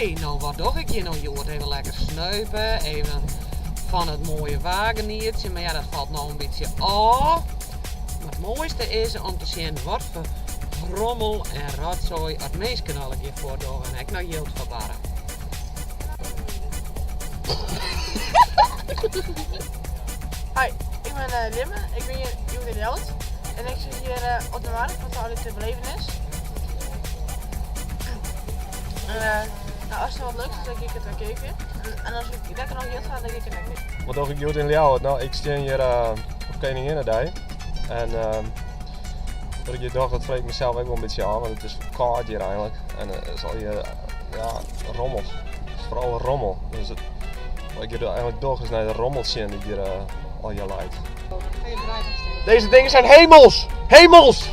Hé, no wat doch ik hjir no hjoed? Even lekker sneupe, even fan it moaie waar genietsje. Mar ja, dat falt no in bytsje ôf. Mar it moaiste is om te sjen wat foar rommel en rotsoai at minsken allegear fuortdogge en ek noch jild foar barre. Hoi, ik ben eh, Limme, ik ben hier hjoed yn Ljouwert en ik sit hjir eh, op de markt wat er allegear te beleven is. En, eh, nou, as der wat leuks is, dan gean ik it wer keapjen. En, en as ik lekker noch jild ha, dan gean ik it ek keapjen. Wat doch ik hjoed yn Ljouwert? No, ik stean hjir eh, op Keninginnedei. En ehm, wat ik hjir doch, dat freeg ik mysels ek wol in bytsje ôf, want it is kâld hjir eigenlik. En it is allegear ja, rommel. It is foaral rommel. Dus it, wat ik hjir eigenlik doch is nei de rommel sjen dy't hjir allegear leit. Deze dingen zijn hemels! Hemels!